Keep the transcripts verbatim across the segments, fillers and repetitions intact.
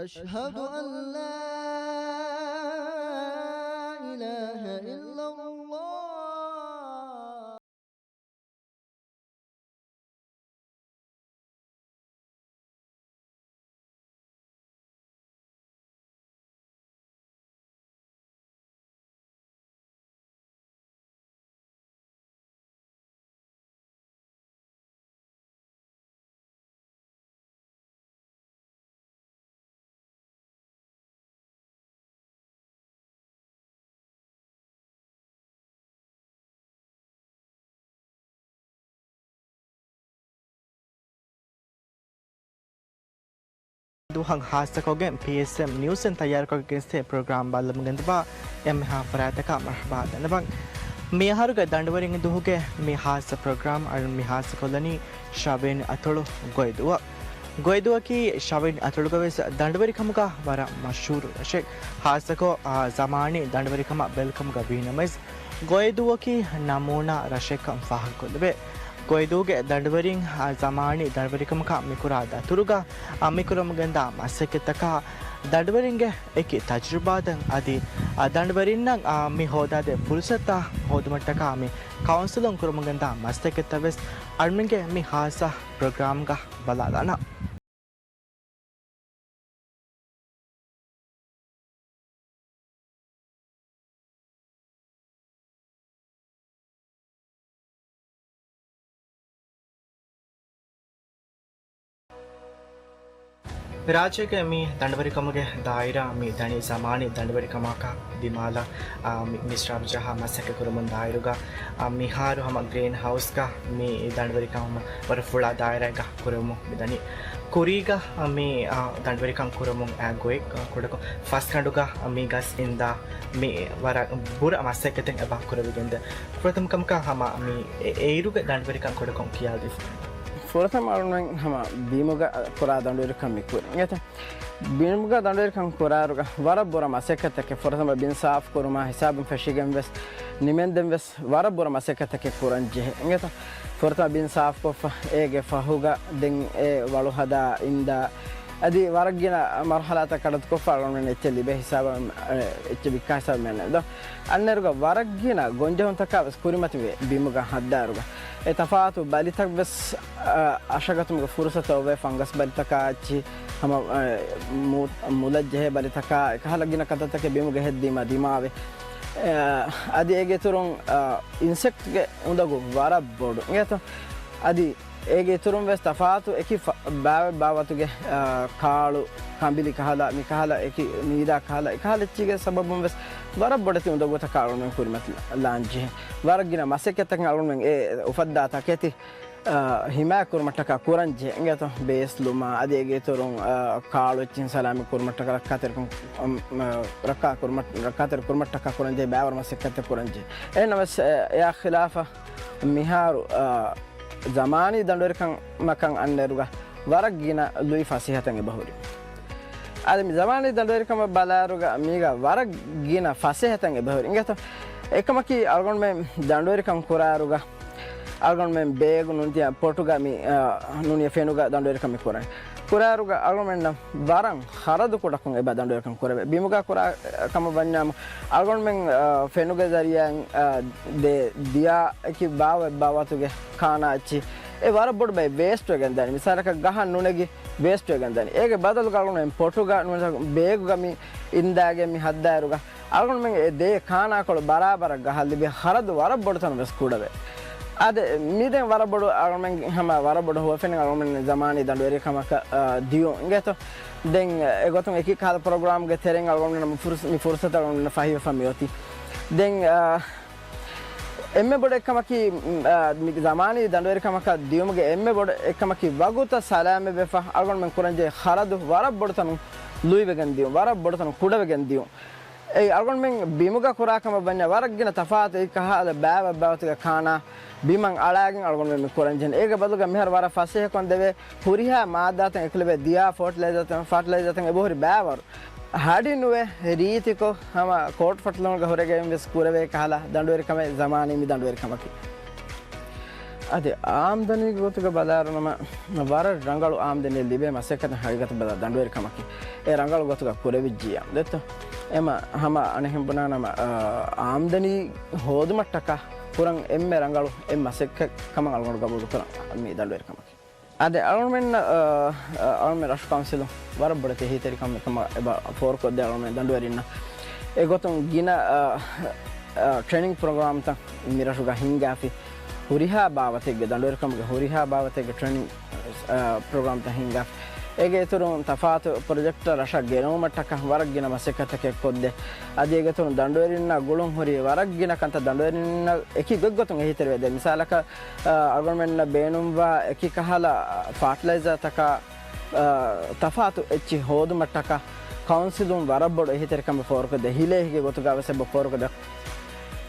أشهد أن لا إله إلا الله. ދުވަހަށް ހާއްސަކޮށްގެން ޕީއެސްއެމް ނިއުސްއިން ތައްޔާރުކޮށްގެން ގެނެސްދޭ ޕްރޮގްރާމް ބައްލަމުން ގެންދަވާ އެންމެހާ ފަރާތަކަށް މަރުޙަބާ ދަންނަވަން. މިއަހަރުގެ ދަނޑުވެރިންގެ ދުވަހުގެ މި ހާއްސަ ޕްރޮގްރާމް އަޅުން މި ހާއްސަކޮށްލަނީ ޝަވިޔަނި އަތޮޅު ގޮއިދޫއަށް. ގޮއިދޫއަކީ ޝަވިޔަނި އަތޮޅުގަވެސް ދަނޑުވެރިކަމުގަ ވަރަށް މަޝްހޫރު ރަށެއް. ހާއްސަކޮށް، އާ، ޒަމާނީ ދަނޑުވެރިކަމަށް ބެލިކަމުގަ ވީނަމަވެސް، ގޮއިދޫއަކީ ނަމޫނާ ރަށެއްކަން ފާހަގަކޮށްލެވޭ. ގޮއިދޫގެ ދަނޑުވެރިން، އާ، ޒަމާނީ ދަނޑުވެރިކަމަކަށް މިކުރާ ދަތުރުގަ، އާ، މިކުރަމުން ގެންދާ މަސައްކަތްތަކާ، ދަނޑުވެރިންގެ އެކި ތަޖުރިބާތައް އަދި، އާ، ދަނޑުވެރިންނަށް، އާ، މި ހޯދާދޭ ފުރުސަތުތައް ހޯދުމަށްޓަކާ މި ކައުންސިލުން ކުރަމުން ގެންދާ މަސައްކަތްތައް ވެސް އަޅުމެންގެ މި ހާއްސަ ޕްރޮގްރާމްގަ ބަލާލާނަން. ރާއްޖޭގެ މި ދަނޑުވެރިކަމުގެ ދާއިރާ މި ދަނީ ޒަމާނީ ދަނޑުވެރިކަމަކާ ދިމާލަށް، އާ، މި، މިސްރާބު ޖަހާ މަސައްކަތް ކުރަމުން ދާއިރުގަ، އާ، މިހާރު ހަމަ ގްރީން ހައުސްގަ މި ދަނޑުވެރިކަމުން ވަރަށް ފުޅާ ދާއިރާއެއްގަ ކުރެވެމުން މިދަނީ. ކުރީގަ މި، އާ، ދަނޑުވެރިކަން ކުރަމުން އައި ގޮތް ކުޑަކޮށް ފަސްގަނޑުގަ މި ގަސް އިންދާ މި ވަރަށް ބުރަ މަސައްކަތެއް އެބަ ކުރެވިގެންދޭ. ފުރަތަމަ ކަމަކަށް ހަމަ މި އެ-، އެއިރުގެ ދަނޑުވެރިކަން ކުޑަކޮށް ކިޔާދީފަ. ފުރަތަމަ އަޅުން ހަމަ ބިމުގަ ކުރާ ދަނޑުވެރިކަން މި ކުރިން. އެތަ ބިމުގަ ދަނޑުވެރިކަން ކުރާއިރުގަ ވަރަށް ބުރަ މަސައްކަތްތަކެއް. ފުރަތަމަ ބިން ސާފު ކުރުމާ ހިސާބުން ފެށިގެން ވެސް ނިމެންދެން ވެސް ވަރަށް ބުރަ މަސައްކަތްތަކެއް ކުރަން ޖެހޭ. އިނގޭތަ؟ ފުރަތަމަ ބިން ސާފުކޮށްފަ، އޭގެ ފަހުގަ ދެން އެ ވަޅު ހަދާ އިންދާ، އަދި ވަރަށް ގިނަ މަރުހަލާތައް ކަޑައްތުކޮށްފަ އަޅުގަނޑު އެއްޗެއް ލިބޭ ހިސާބަށް، އެ، އެއްޗެއް ވިއްކާ ހިސާބަށް މެންނެ ދޯ. އަންނައިރުގަ ވަރަށް ގިނަ ގޮންޖެހުންތަކާ ވެސް ކުރިމަތިވޭ ބިމުގަ ހައްދާއިރުގަ. އެ ތަފާތު ބަލިތައް ވެސް، އަށަގަތުމުގެ ފުރުސަތު އޮވޭ، ފަންގަސް ބަލިތަކާ އެއްޗި ހަމަ، އަ، މު-، މުލައްޖެހޭ ބަލިތަކާ އެކަހަލަ ގިނަ ކަންތައްތަކެއް ބިމުގަ ހެއްދީމާ ދިމާވޭ. އަ، އަދި އޭގެ އިތުރުން، އަ، އިންސެކްޓްގެ އުނދަގޫ ވަރަށް ބޮޑު. އިނގޭތޯ؟ އަދި އޭގެ އިތުރުން ވެސް ތަފާތު އެކި ފަ-، ބާވަތް ބާވަތުގެ، އާ، ކާޅު، ކަނބިލި ކަހަލަ، މި ކަހަލަ އެކި ނީދާ ކަހަލަ، އެކަހަލަ އެއްޗީގެ ސަބަބުން ވެސް ވަރަށް ބޮޑެތި އުނދަގޫތަކާ އަޅުގަނޑުމެން ކުރިމަތިލާން ޖެހޭ. ވަރަށް ގިނަ މަސައްކަތްތަކެއް އަޅުގަނޑުމެން އެ އުފައްދާ ތަކެތި، އާ، ހިމާޔަތް ކުރުމަށްޓަކާ ކުރަން ޖެހޭ. އިނގޭތޯ ބޭސް ލުމާ، އަދި އޭގެ އިތުރުން، އާ، ކާޅު އެއްޗިން ސަލާމަތް ކުރުމަށްޓަކާ ރައްކާތެރިކަން، އަމް، އާ، ރައްކާ ކުރުމަށް، ރައްކާތެރި ކުރުމަށްޓަކާ ކުރަން ޖެހޭ ބައިވަރު މަސައްކަތްތައް ކުރަން ޖެހޭ. އެހެންނަމަވެސް، އެ، އެއާ ޚިލާފަށް މިހާރު، އާ، ޒަމާނީ ދަނޑުވެރިކަން މަކަން އަންނައިރުގަ ވަރަށް ގިނަ ލުއި ފަސޭހަތައް އެބަހުރި. އަދި މި ޒަމާނީ ދަނޑުވެރިކަމަށް ބަލާއިރުގަ މީގަ ވަރަށް ގިނަ ފަސޭހަތައް އެބަހުރި. އިނގޭތޯ؟ އެކަމަކީ އަޅުގަނޑުމެން ދަނޑުވެރިކަން ކުރާއިރުގަ އަޅުގަނޑުމެން ބޭގު ނޫންތި ޕޮޓުގަ މި، އާ، ނޫނިޔަ ފެނުގަ ދަނޑުވެރިކަން މި ކުރަން. ކުރާއިރުގަ އަޅުގަނޑުމެންނަށް ވަރަށް ޚަރަދު ކުޑަކޮށް އެބަ ދަނޑުވެރިކަން ކުރެވޭ. ބިމުގަ ކުރާ ކަމަށް ވަންޏާމު، އަޅުގަނޑުމެން، އާ، ފެނުގެ ޒަރީއާއިން، އާ، ދޭ ދިޔާ އެކި ބާވަތް ބާވަތުގެ ކާނާ އެއްޗި އެ ވަރަށް ބޮޑު ބައެއް ވޭސްޓް ވެގެން ދާނީ. މިސާލަކަށް ގަހަށް ނުނެގި ވޭސްޓް ވެގެން ދާނީ. އޭގެ ބަދަލުގަ އަޅުގަނޑުމެން ޕޮޓުގަ ނުވަތަ ބޭގުގަ މި އިންދާގެން މި ހައްދާއިރުގަ އަޅުގަނޑުމެން އެ ދޭ ކާނާކޮޅު ބަރާބަރަށް ގަހަށް ލިބި ޚަރަދު ވަރަށް ބޮޑުތަން ވެސް ކުޑަވޭ. އާދެ، މި ދެން ވަރަށް ބޮޑު އަޅުގަނޑުމެން ހަމަ ވަރަށް ބޮޑު ހުވަފެނެއް އަޅުގަނޑުމެން ޒަމާނީ ދަނޑުވެރިކަމަކަށް، އާ، ދިޔުން އިނގޭތޯ. ދެން އެގޮތުން އެކި ކަހަލަ ޕްރޮގްރާމްގެ ތެރެއިން އަޅުގަނޑުމެން މި ފުރުސަ-، މި ފުރުސަތު އަޅުގަނޑުމެން ފަހިވެފަ މިއޮތީ. ދެން، އާ، އެންމެ ބޮޑު އެއްކަމަކީ، އާ، މި ޒަމާނީ ދަނޑުވެރިކަމަކަށް ދިޔުމުގެ އެންމެ ބޮޑު އެއްކަމަކީ ވަގުތަށް ސަލާމަތްވެފަ އަޅުގަނޑުމެން ކުރަންޖެހޭ ޚަރަދު ވަރަށް ބޮޑުތަނުން ލުއިވެގެން ދިޔުން، ވަރަށް ބޮޑުތަނުން ކުޑަވެގެން ދިޔުން. އެއީ އަޅުގަނޑުމެން ބިމުގަ ކުރާ ކަމަށް ވަންޏާ ވަރަށް ގިނަ ތަފާތު އެއްކަހަލަ ބާވަތް ބާވަތުގެ ކާނާ ބިމަށް އަޅާގެން އަޅުގަނޑުމެން މި ކުރަންޖެހެނީ. އޭގެ ބަދަލުގަ މިހާރު ވަރަށް ފަސޭހަކޮށް ދެވޭ ހުރިހާ މާއްދާތައް އެކުލެވޭ ދިޔާ ފާޓިލައިޒާތައް، ފާޓިލައިޒާތައް އެބަހުރި ބާވަރު. ހަޑި ނުވެ ރީތިކޮށް ހަމަ ކޯޓް ފަޓްލަމުގެ ހުރެގެން ވެސް ކުރެވޭ ކަހަލަ ދަނޑުވެރިކަމެއް ޒަމާނީ މި ދަނޑުވެރިކަމަކީ. އަދި އާމްދަނީގެ ގޮތުގަ ބަލާއިރު ނަމަ، ވަރަށް ރަނގަޅު އާމްދަނީ ލިބޭ މަސައްކަތެއް ހަގީގަތަށް ބަލާ ދަނޑުވެރިކަމަކީ. އެ ރަނގަޅު ގޮތުގަ ކުރެވިއްޖިއްޔާ. ދެއްތޯ؟ އެމަ ހަމަ އަނެއްހެން ބުނާ ނަމަ، އާ، އާމްދަނީ ހޯދުމަށްޓަކާ ކުރަން އެންމެ ރަނގަޅު އެއް މަސައްކަތް ކަމަށް އަޅުގަނޑު ގަބޫލު ކުރަން މި ދަނޑުވެރިކަމަކީ. އަދި އަޅުމެންނަށް، އަ، އަ، އަޅުމެން ރަށު ކައުންސިލުން ވަރަށް ބޮޑެތި އެހީތެރިކަމެއް ކަމަށް އެބަ ފޯރުކޮށްދޭ އަޅުމެން ދަނޑުވެރިންނަށް. އެގޮތުން ގިނަ، އަ، އަ، ޓްރެނިން ޕްރޮގްރާމްތައް މި ރަށުގަ ހިންގާފި. ހުރިހާ ބާވަތެއްގެ ދަނޑުވެރިކަމުގެ ހުރިހާ ބާވަތެއްގެ ޓްރެނިން، އަ، ޕްރޮގްރާމްތައް ހިންގާފި. އޭގެ އިތުރުން ތަފާތު ޕްރޮޖެކްޓް ރަށަށް ގެނައުމަށްޓަކާ ވަރަށް ގިނަ މަސައްކަތްތަކެއް ކޮށްދޭ. އަދި އޭގެ އިތުރުން ދަނޑުވެރިންނާ ގުޅުން ހުރި ވަރަށް ގިނަ ކަންތައް ދަނޑުވެރިންނަށް އެކި ގޮތްގޮތުން އެހީތެރިވެދޭ. މިސާލަކަށް، އަ، އަޅުގަނޑުމެންނަށް ބޭނުންވާ އެކި ކަހަލަ ފާޓިލައިޒާތަކާ، އަ، ތަފާތު އެއްޗިހި ހޯދުމަށްޓަކާ ކައުންސިލުން ވަރަށް ބޮޑު އެހީތެރިކަމެއް ފޯރުކޮށްދޭ. ހިލޭ ހިގޭ ގޮތުގަ ވެސް އެބަ ފޯރުކޮށްދޭ.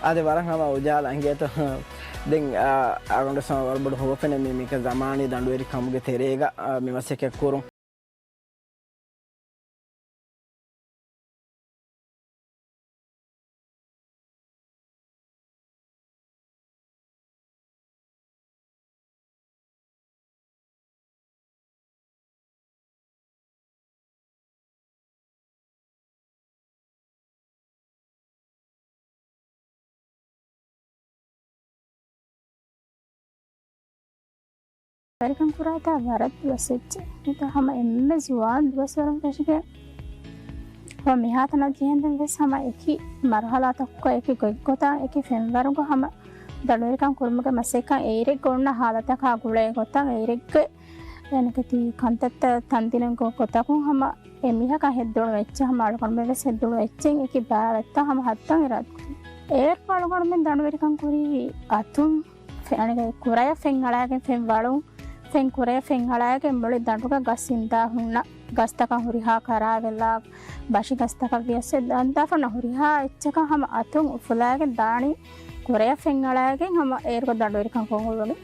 އަދި ވަރަށް ހަމަ އުޖާލާ އިނގޭތޯ. ދެން، އަ، އަޅުގަނޑު ވަރަށް ބޮޑު ހުވަފެނެއް މީ، މީކަ ޒަމާނީ ދަނޑުވެރި ކަމުގެ ތެރޭގަ، އަ، މި މަސައްކަތް ކުރުން. ދަނޑުވެރިކަން ކުރާތާ ވަރަށް ދުވަސް ވެއްޖެ. ނުތަ ހަމަ އެންމެ ޒުވާން ދުވަސްވަރުން ފެށިގެން ހަމަ މިހާތަނަށް ޖެހެންދެން ވެސް ހަމަ އެކި މަރުހަލާތަކުގަ އެކި ގޮތްގޮތަށް އެކި ފެންވަރުގަ ހަމަ ދަނޑުވެރިކަން ކުރުމުގެ މަސައްކަތް އެއިރެއްގަ އޮންނަ ހާލަތަކާ ގުޅޭ ގޮތަށް އެއިރެއްގެ އެނެކެތީ ކަންތައްތައް ތަންދިނުމުގެ ގޮތަކުން ހަމަ އެ މީހަކަށް ހެއްދުނު އެއްޗެއް ހަމަ އަޅުގަނޑުމެން ވެސް ހެއްދުނު އެއްޗެއް އެކި ބާވަތްތައް ހަމަ ހައްދަން އިރާދަކުރި. އޭރު އަޅުގަނޑުމެން ދަނޑުވެރިކަން ކުރީ އަތުން ފެ-، އަނެގެ ކުރަޔަށް ފެން އަޅާގެން ފެން ވަޅުން، ފެން ކުރަޔަށް ފެން އަޅާގެން މުޅި ދަނޑުގަ ގަސް އިންދާ ހުންނަ ގަސްތަކަށް ހުރިހާ ކަރާވެލާ، ބަށި ގަސްތަކަށް ވިޔަސް އެ އަންދާފަ ހުންނަ ހުރިހާ އެއްޗަކަށް ހަމަ އަތުން އުފުލާގެން ދާނީ ކުރަޔަށް ފެން އަޅާގެން ހަމަ އޭރުގަ ދަނޑުވެރިކަން ކޮށް އުޅުނީ.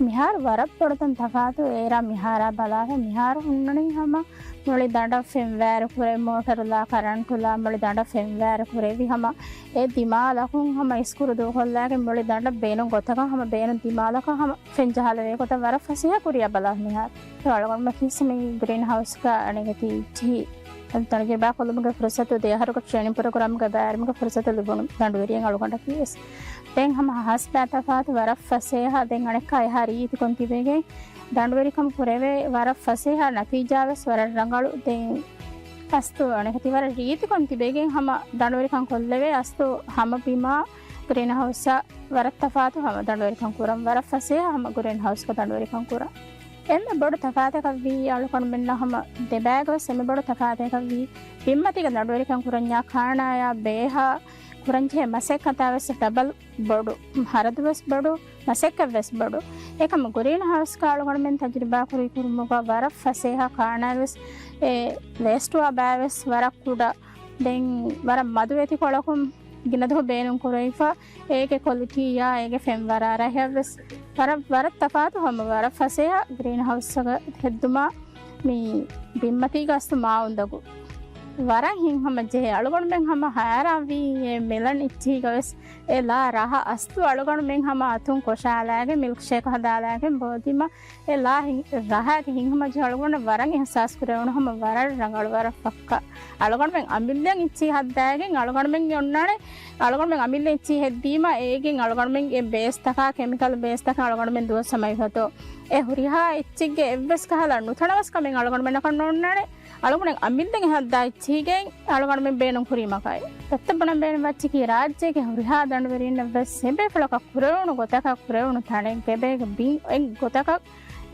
މިހާރު ވަރަށް ބޮޑުތަން ތަފާތު އޭރާ މިހާރާ ބަލާފަ މިހާރު ހުންނަނީ ހަމަ މުޅި ދަނޑަށް ފެންވާއިރު ކުރެ މޯޓަރުލާ ކަރަންޓުލާ މުޅި ދަނޑަށް ފެންވާއިރު ކުރެވި ހަމަ އެ ދިމާލަކުން ހަމަ އިސްކުރު ދޫކޮށްލާގެން މުޅި ދަނޑަށް ބޭނުން ގޮތަކަށް ހަމަ ބޭނުން ދިމާލަކަށް ހަމަ ފެން ޖަހާލެވޭ ގޮތަށް ވަރަށް ފަސޭހަ ކުރިއަށް ބަލާ މިހާރު. އަޅުގަނޑުމެން ކީސް މި ގްރީން ހައުސްގަ އަނެގެތީ އެއްޗިހި ތަޖުރިބާ ކޮށްލުމުގެ ފުރުސަތު ދެ އަހަރުގެ ޓްރޭނިން ޕްރޮގްރާމްގަ ބައިވެރިވުމުގެ ފުރުސަތު ލިބުނު ދަނޑުވެރިއެއް އަޅުގަނޑަކީ ވެސް. ދެން ހަމަ ހަސްބާ ތަފާތު ވަރަށް ފަސޭހަ ދެން އަނެއްކާ އެހާ ރީތިކޮށް ތިބެގެން ދަނޑުވެރިކަން ކުރެވޭ ވަރަށް ފަސޭހަ ނަތީޖާ ވެސް ވަރަށް ރަނގަޅު. ދެން އަސްތު އަނެކަތި ވަރަށް ރީތިކޮށް ތިބެގެން ހަމަ ދަނޑުވެރިކަން ކޮށްލެވޭ އަސްތު ހަމަ ބިމާ ގްރީން ހައުސްއަށް ވަރަށް ތަފާތު ހަމަ ދަނޑުވެރިކަން ކުރަން ވަރަށް ފަސޭހަ ހަމަ ގްރީން ހައުސްގަ ދަނޑުވެރިކަން ކުރަން. އެންމެ ބޮޑު ތަފާތަކަށް ވީ އަޅުގަނޑުމެންނަށް ހަމަ ދެބައިގަ ވެސް އެންމެ ބޮޑު ތަފާތަކަށް ވީ ބިންމަތީގަ ދަނޑުވެރިކަން ކުރަންޏާ ކާނާޔާ ބޭހާ ކުރަންޖެހޭ މަސައްކަތާ ވެސް ޑަބަލް ބޮޑު، ހަރަދު ވެސް ބޮޑު، މަސައްކަތް ވެސް ބޮޑު. އެކަމަ ގްރީން ހައުސްގަ އަޅުގަނޑުމެން ތަޖުރިބާ ކުރި ކުރުމުގަ ވަރަށް ފަސޭހަ ކާނާ ވެސް އެ ވޭސްޓުވާ ބައި ވެސް ވަރަށް ކުޑަ. ދެން ވަރަށް މަދު އެތިކޮޅަކުން ގިނަ ދުވަހު ބޭނުން ކުރެވިފަ، އޭގެ ކޮލިޓީއާ އޭގެ ފެންވަރާ ރަހައަށް ވެސް ވަރަށް، ވަރަށް ތަފާތު ހަމަ ވަރަށް ފަސޭހަ ގްރީން ހައުސްއަކަށް ހެއްދުމާ މި ބިންމަތީގަ އަސްތު މާ އުނދަގޫ. ވަރަށް ހިތްހަމަ ޖެހޭ. އަޅުގަނޑުމެން ހަމަ ހައިރާންވީ އެ މެލަން އެއްޗިހިގަ ވެސް އެ ލާ ރަހަ އަސްތު އަޅުގަނޑުމެން ހަމަ އަތުން ކޮށާލާގެން މިލްކްޝޭކް ހަދާލާގެން ބޯދީމަ އެ ލާ ހި-، ރަހައިގެ ހިތްހަމަ ޖެހޭ އަޅުގަނޑަށް ވަރަށް އިހްސާސް ކުރެވުނު ހަމަ ވަރަށް ރަނގަޅު ވަރަށް ފައްކާ. އަޅުގަނޑުމެން އަމިއްލައަށް އެއްޗިހި ހައްދާގެން އަޅުގަނޑުމެން އޮންނާނެ އަޅުގަނޑުމެން އަމިއްލަ އެއްޗިހި ހެއްދީމަ އޭގެން އަޅުގަނޑުމެން އެ ބޭސްތަކާ ކެމިކަލް ބޭސްތަކާ އަޅުގަނޑުމެން ދުވަސް ހަމަ އިފަތޯ. އެ ހުރިހާ އެއްޗެއްގެ އެއްވެސް ކަހަލަ ނުތަނަވަސް ކަމެއް އަޅުގަނޑުމެންނަކަށް ނޯންނާނެ. އަޅުގަނޑުމެން އަމިއްލަ އެ ހައްދާ އެއްޗިހިގެން އަޅުގަނޑުމެން ބޭނުން ކުރީމަކާއި. ތައްތައް ބުނަން ބޭނުން ވައްޗިހި ރާއްޖޭގެ ހުރިހާ ދަނޑުވެރިންނަށް ވެސް އެބޭފުޅަކަށް ކުރެވުނު ގޮތަކަށް ކުރެވުނު ތަނެއް އެބޭގެ ބިން އެއް ގޮތަކަށް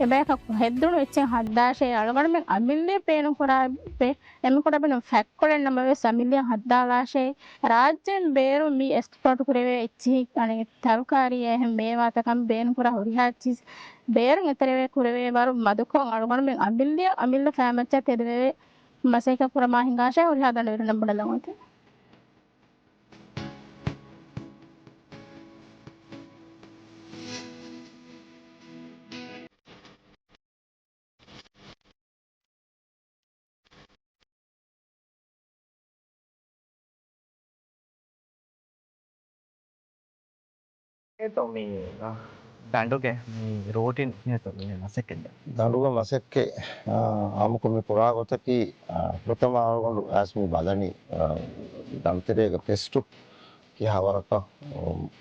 އެބަޔަކަށް ހެއްދުނު އެއްޗެއް ހައްދާށޭ އަޅުގަނޑުމެން އަމިއްލަ ބޭނުން ކުރާ ބެ-، އެންމެ ކުޑަ ބޭނުން ފައްކޮޅެއް ނަމަވެސް އަމިއްލައަށް ހައްދާލާށޭ. ރާއްޖޭން ބޭރު މި އެކްސްޕޯޓް ކުރެވޭ އެއްޗިހި އަނެއް ތަރުކާރީ އެހެން މޭވާތަކަށް ބޭނުން ކުރާ ހުރިހާ އެއްޗިހި ބޭރުން އެތެރެވޭ ކުރެވޭ ވަރު މަދުކޮށް އަޅުގަނޑުމެން އަމިއްލައަށް އަމިއްލަ ފައިމައްޗަށް ތެދުވެވޭ މަސައްކަތް ކުރަމާ ހިނގާށޭ ހުރިހާ ދަނޑުވެރިންނަށް ބުނެލަން އޮތީ. އެތޯ މީ، އަ، ދަނޑުގެ މި ރޫޓިން މި މަސައްކަތް. ދަނޑުގެ މަސައްކަތް އާ، އާއްމުކޮށް މި ކުރާ ގޮތަކީ، އާ، ފުރަތަމަ އަޅުގަނޑު އައިސް މި ބަލަނީ، އާ، ދަނޑުތެރޭގަ ޕެސްޓު ކިހާ ވަރަކަށް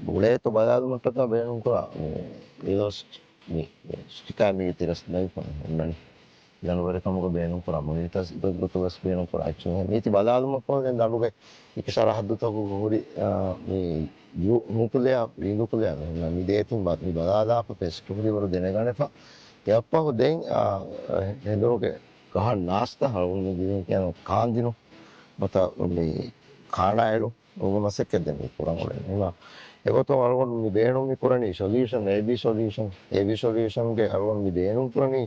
އުޅޭތޯ ބަލާލުމަށްޓަކާ ބޭނުންކުރާ މި އިލޮސްޓް މި ސިކާ މީގެ ތެރެސް ލައިފަ ހުންނަނީ. ދަނޑުވެރިކަމުގަ ބޭނުންކުރާ މޮނީޓަރސް އިބަ ގޮތުގަސް ބޭނުންކުރާ އެއްޗެއް. މީތި ބަލާލުމަށްފަހު ދެން ދަނޑުގެ އެކި ސަރަހައްދުތަކުގަ ހުރި، އާ، މި ޔޫ ނޫކުލެއާ ވީ ނޫކުލެއާ މި ދޭތިން ބަ-، މި ބަލާލާފަ ޕެސްޓު ހުރިވަރު ދެނެގަނެފަ. އެއަށްފަހު ދެން، އާ، ހެނދުނުގެ ގަހަށް ނާސްތަ ހަޅު މި ދިވެން ކިޔަން ކާންދިނު ނުވަތަ މި ކާނާއެޅު އުޅުމު މަސައްކަތް ދެން މި ކުރަން އުޅެނީ. އެގޮތުން އަޅުގަނޑު މި ބޭނުން މި ކުރަނީ ސޮލިއުޝަން، އޭ ބީ ސޮލިއުޝަން. އޭ ބީ ސޮލިއުޝަންގެ އަޅުގަނޑު މި ބޭނުން ކުރަނީ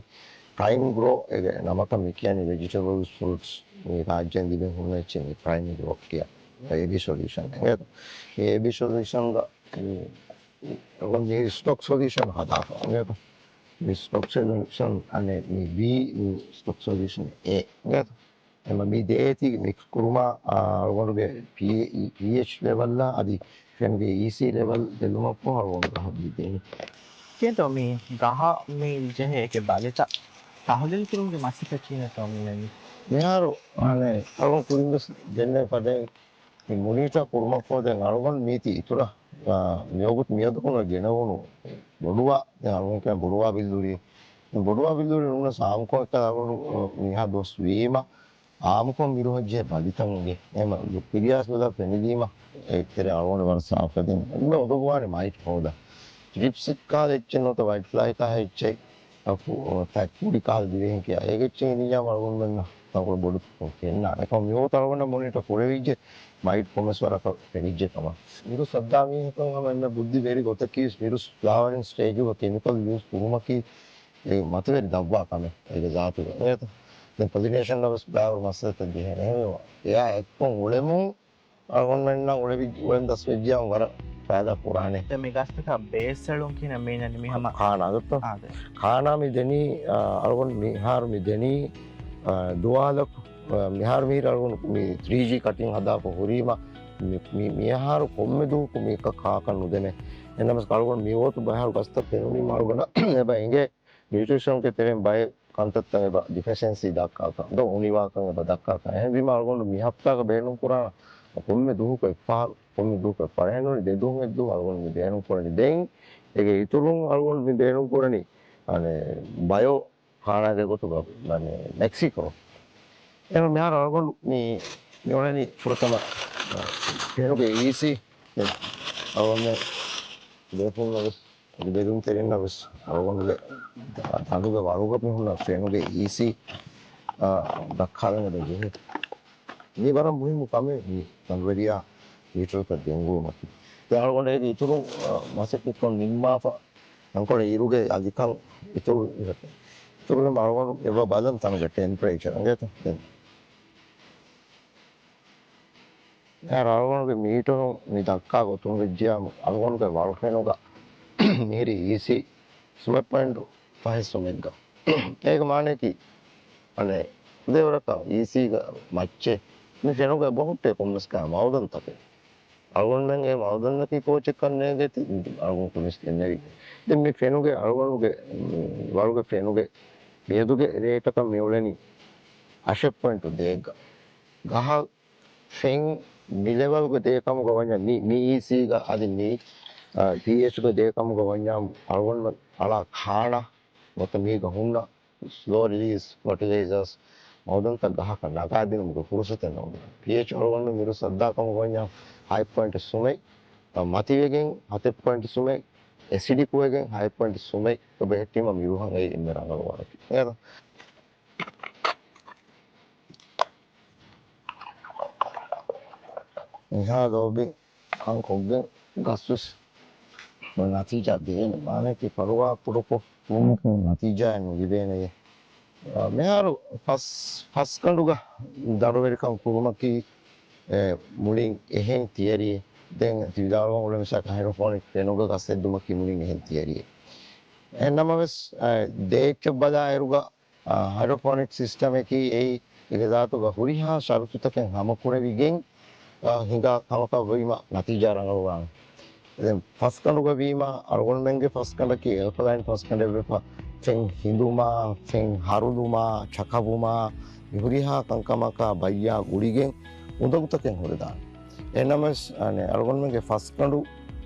ޕްރައިމް ގްރޯ އޭގެ ނަމަކަށް މި ކިޔަނީ ވެޖިޓެބަލްސް، ފްރޫޓްސް މި ރާއްޖޭން ލިބެން ހުންނަ އެއްޗެއް މި ޕްރައިމް ގްރޯ ކިޔާ. އޭ ބީ ސޮލިއުޝަން. އެ އޭ ބީ ސޮލިއުޝަންގަ މި އަޅުގަނޑު މި ސްޓޮކް ސޮލިއުޝަން ހަދާފަ. މި ސްޓޮކް ސޮލިއުޝަން އަނެއް މި ވީ ސްޓޮކް ސޮލިއުޝަން އޭ. އެމަ މި ދޭތި މިކްސް ކުރުމާ، އާ، އަޅުގަނޑުގެ ޕީ-، ޕީއެޗް ލެވަލްއާ އަދި ފެންގެ އީސީ ލެވަލް ބެލުމަށްފަހު އަޅުގަނޑު ގަހަށް ދީދޭނެ. ކިޔަންތޯ މި ގަހަށް މި ޖެހޭ އެކެއް ބަލިތައް ތަހުލީލު ކުރުމުގެ މަސައްކަތް ކިހިނެއްތޯ މި ވެނީ؟ މިހާރު އަނެއް އަޅުގަނޑު ކުރިންވެސް ދެންނެވި ފަދައިން މި މޮނީޓަރ ކުރުމަށްފަހު ދެން އަޅުގަނޑު މީތި އިތުރަށް، އާ، މިވަގުތު މިއަދު ކުނަ ގެނެވުނު ބޮޑުވާ، ދެން އަޅުގަނޑު ކިޔަން ބޮޑުވާ ބިއްލުރި. ބޮޑުވާ ބިއްލުރި ނޫނަސް އާއްމުކޮށް އެކަލަ އަޅުގަނޑު، އާ، މިހާ ދުވަސް ވީމަ އާއްމުކޮށް މިރުހައްޖެ ބަލިތަން އިނގޭ. އެހެން ލުކް އެރިއާސް ބަލާ ފެނިލީމަ އެތެރެ އަޅުގަނޑު ވަރަށް ސާފަށް ދެން އެންމެ އުނދަގޫވާނެ މައިޓް ހޯދާ. ތްރިޕްސް ކަހަލަ އެއްޗެއް ނުވަތަ ވައިޓް ފްލައި ކަހަލަ އެއްޗެއް، އަފު، ފެޓް ފުޑި ކަހަލަ ދިވެހިން ކިޔާ. އޭގެ އެއްޗެއް އިންނާމަ އަޅުގަނޑުމެންނަށް ތަންކޮޅެއް ބޮޑު ކަމަށް ފެންނާނެ. އެކަމަ މިވަގުތު އަޅުގަނޑަށް މޮނީޓަރ ކުރެވިއްޖެ މައިޓް ކޮންމެސް ވަރަކަށް ފެނިއްޖެ ކަމަށް. މިރުސް ހައްދާ މީހަކަށް ހަމަ އެންމެ ބުއްދި ވެރި ގޮތަކީ ވެސް މިރުސް ފްލާވަރިން ސްޓޭޖުގަ ކެމިކަލް ޔޫސް ކުރުމަކީ އެ މަތިވެރި ދަށްވާ ކަމެއް އޭގެ ޒާތުގަ. އެހެންތަ؟ ދެން ޕޮލިނޭޝަންއަށް ވެސް ބައިވަރު މައްސަލަތައް ޖެހޭނެ. އެހެންވީމަ އެއާ އެއްކޮށް އުޅެމުން އަޅުގަނޑުމެންނަށް އުޅެވި-، އުޅެން ދަސްވެއްޖެއަމު ވަރަށް ފައިދާ ކުރާނެ. ދެން މި ގަސްތަކަށް ބޭސް އެޅުން ކިހިނެއް މީނަނީ މި ހަމަ؟ ކާނާ ދޮއްތޯ؟ އާ، ދެ. ކާނާ މި ދެނީ، އާ، އަޅުގަނޑު މިހާރު މި ދެނީ، އާ، ދުވާލަކު، އާ، މިހާރު މިހިރަ އަޅުގަނޑު މި ތްރީ ޖީ ކަޓިން ހަދާފަ ހުރީމަ މި، މި، މިހާރު ކޮންމެ ދުވަހަކު މިކަ ކާކަށް ނުދެނެ. އެނަމަސް އަޅުގަނޑު މި ވަގުތު ބަހާރު ގަސްތައް ފެނުނީމަ އަޅުގަނޑަށް އެބަ އިނގޭ ނިއުޓްރިޝަންގެ ތެރެއިން ބައެއް ކަންތައްތައް އެބަ ޑިފިޝެންސީ ދައްކާކަށް، ދޯ އުނިވާކަން އެބަ ދައްކާކަށް. އެހެންވީމަ އަޅުގަނޑު މި ހަފްތާގަ ބޭނުންކުރާ ކޮންމެ ދުވަހަކު އެއްފަހަރު، ކޮންމެ ދުވަހަކު އެއްފަރާތް ނޫނީ ދެ ދުވަހުން އެއްދުވަހު އަޅުގަނޑު މި ބޭނުންކުރަނީ. ދެން އޭގެ އިތުރުން އަޅުގަނޑު މި ބޭނުންކުރަނީ، އަނެއް، ބަޔޯ ކާނާގެ ގޮތުގަ، އަނެއް، މެކްސިކޯ. އެހެން މިހާރު އަޅުގަނޑު މި، މި އުޅެނީ ފުރަތަމަ، އަ، ފެނުގެ އީސީ، އަޅުގަނޑު ބޭފުޅުންނަށް ވެސް އަދި ބެލުންތެރިންނަށް ވެސް އަޅުގަނޑުގެ ދަނޑުގެ ވަޅުގަ މި ހުންނަ ފެނުގެ އީސީ، އާ، ދައްކާލަން އެބަ ޖެހޭ. މީ ވަރަށް މުހިއްމު ކަމެއް މި ދަނޑުވެރިޔާ މީޓަރުތައް ގެންގުޅުމަކީ. ދެން އަޅުގަނޑު އޭގެ އިތުރުން، އާ، މަސައްކަތްކޮށް ނިންމާފަ ތަންކޮޅެއް އިރުގެ އަލިކަން އިތުރު، އިތުރު އަޅުގަނޑު އެބަ ބަލަން ތަނުގެ ޓެމްޕަރޭޗަރ އިނގޭތަ؟ ދެން އަޅުގަނޑުގެ މީޓަރުން މި ދައްކާ ގޮތުން ވެއްޖިއްޔާ އަޅުގަނޑުގެ ވަޅުފެނުގަ މިހިރީ އީސީ ސުމެއް ޕޮއިންޓު ފަހެއް ސުމެއްގަ. އޭގެ މާނައަކީ، އަނެއް، ދެވަރަކަށް އީސީގަ މައްޗެއް މި ފެނުގަ އެބަހުއްޓޭ ކޮންމެސް ކަހަލަ މައުދަންތަކެއް. އަޅުގަނޑުމެން އެ މައުދަންތަކީ ކޯޗެއްކަން ނޭނގޭތީ އަޅުގަނޑު ކުރިންވެސް ދެންނެވި. ދެން މި ފެނުގެ އަޅުގަނޑުގެ، މް، ވަޅުގެ ފެނުގެ މިއަދުގެ ރޭޓަކަށް މި އުޅެނީ އަށެއް ޕޮއިންޓު ދޭއްގަ. ގަހަށް ފެން މި ލެވަލްގަ ދޭ ކަމުގަ ވަންޏާ މި، މި އީސީގަ އަދި މި، އާ، ޕީއެޗްގަ ދޭ ކަމުގަ ވަންޏާ އަޅުގަނޑު އަޅާ ކާނާ ނުވަތަ މީގަ ހުންނަ ސްލޯ ރިލީސް ފަޓިލައިޒާސް މައުދަންތައް ގަހަކަށް ނަގާދިނުމުގެ ފުރުސަތެއް ނޯންނާނެ. ޕީއެޗް އަޅުގަނޑު މިރުސް ހައްދާ ކަމުގަ ވަންޏާ ހަތް ޕޮއިންޓު ސުމެއް، މަތިވެގެން ހަތެއް ޕޮއިންޓު ސުމެއް، އެސިޑިކުވެގެން ހަތް ޕޮއިންޓު ސުމެއް ބެހެއްޓީމަ މިރުހަށް އެއީ އެންމެ ރަނގަޅު ވަރަކަށް. އެހެން މިހާ ލޯބި ކަން ކޮށްގެން ގަސްވެސް ނަތީޖާ ދޭނެ. މާނައަކީ ފަރުވާ ކުޑަކޮށް ނަތީޖާއެއް ނުލިބޭނެޔޭ. އާ، މިހާރު ފަސް، ފަސްގަނޑުގަ ދަނޑުވެރިކަން ކުރުމަކީ، އެ، މުޅިން އެހެން ތިއަރީއެއް. ދެން ތި ވިދާޅުވަން އުޅެ މިސާލަކަށް ހައިޑްރޯޕޯނިކް ފެނުގަ ގަސް އެއްދުމަކީ މުޅިން އެހެން ތިއަރީއެއް. އެހެންނަމަވެސް، އާ، ދޭއްޗަށް ބަލާއިރުގަ އާ، ހައިޑްރޯޕޯނިކް ސިސްޓަމަކީ އެއީ އޭގެ ޒާތުގަ ހުރިހާ ޝަރުތުތަކެއް ހަމަކުރެވިގެން، އާ، ހިނގާ ކަމަކަށް ވީމަ ނަތީޖާ ރަނގަޅުވާނެ. ދެން ފަސްގަނޑުގަ ވީމާ، އަޅުގަނޑުމެންގެ ފަސްގަނޑަކީ އެލްކަލައިން ފަސްގަނޑެއް ވެފަ، ފެން ހިނދުމާ، ފެން ހަރުލުމާ، ޗަކަވުމާ، މި ހުރިހާ ކަންކަމަކާ ބައްޔާ ގުޅިގެން އުނދަގުތަކެއް ހުރެދާނެ. އެހެންނަމަވެސް، އަނެ، އަޅުގަނޑުމެންގެ ފަސްގަނޑު